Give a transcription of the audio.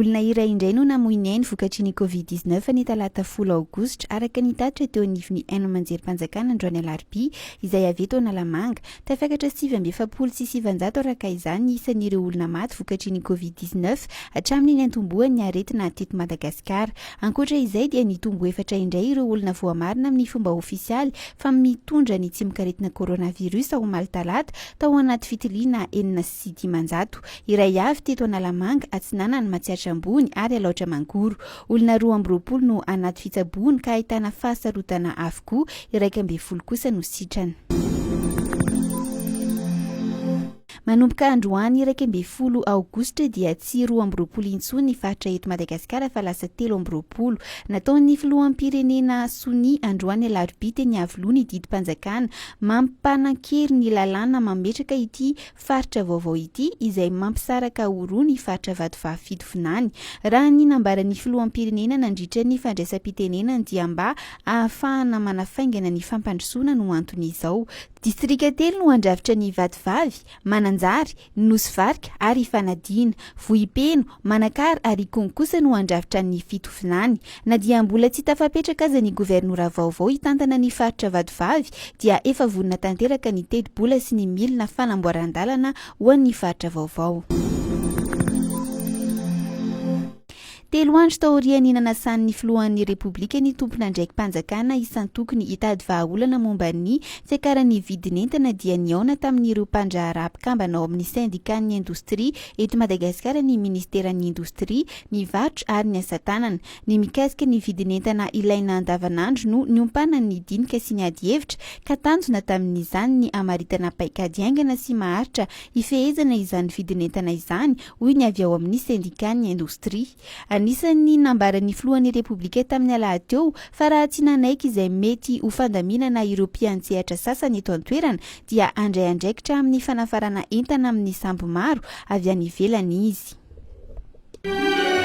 Olona iray indray no namoy ny ainy vokatry ny Covid 19 ny talata folo aogositra, araka ny tatitra teo anivon'ny haino aman-jerim-panjakana androany alarobia, izay avy eto Analamanga. Tafakatra 949 araka izany ny isan'ireo olona maty vokatry ny Covid 19 hatramin'ny niantombohan'ny aretina teto Madagasikara. Ankoatra izay dia nitombo efatra indray ireo olona voamarina amin'ny fomba ofisialy fa mitondra ny tsimokaretina coronavirus omaly talata tao anaty fitiliana 506. Iray avy teto Analamanga, Atsinanana, Matsiatra Ambony ary Alaotra Mangoro. Olona 22 no anaty fitsaboana ka ahitana fahasarotana avokoa, 11 kosa no sitrana. Manomboka androany 11 aogositra dia tsy 22 intsony ny faritra eto Madagasikara fa lasa 23. Nataon'ny filoham-pirenena sonia androany alarobia teny Iavoloha ny didim-panjakana mampanan-kery ny lalàna mametraka ity faritra vaovao ity izay mampisaraka ho roa ny faritra Vatovavy Fitovinany. Raha ny nambaran'ny filoham-pirenena nandritra ny fandraisam-pitenenany dia mba ahafahana manafaingana ny fampandrosoana no anton'izao. Distrika telo no handrafitra ny Vatovavy, Mananjary, Nosy Varika ary Ifanadiana. Vohipeno, Manakara ary Ikongo kosa no handrafitra ny Fitovinany. Na dia mbola tsy tafapetraka aza ny governora vaovao hitantana ny faritra Vatovavy dia efa vonona tanteraka ny tetibola sy ny milina fanamboaran-dalana ho an'ny faritra vaovao. Telo andro taorian'ny nanasan'ny filohan'ny Repoblika ny tompon'andraiki-panjakana isan-tokony hitady vahaolana momba ny fiakaran'ny vidin'entana dia nihaona tamin'ireo mpandraharaha mpikambana ao amin'ny sendikan'ny indostria eto Madagasikara ny minisiteran'ny Indostria, ny varotra ary ny asa tanana. Ny mikasika ny vidin'entana ilaina andavanandro no niompanan'ny dinika sy ny adihevitra ka tanjona tamin'izany ny hamaritana paikady haingana sy maharitra hifehezana izany vidin'entana izany, hoy ny avy ao amin'ny sendikan'ny indostria. Anisan'ny nambaran'ny filohan'ny Repoblika tamin'ny alahady teo fa raha tsy nanaiky izay mety ho fandaminana ireo mpiantsehatra sasany eto an-toerana dia handray andraikitra amin'ny fanafarana entana amin'ny sambo maro avy any ivelany izy.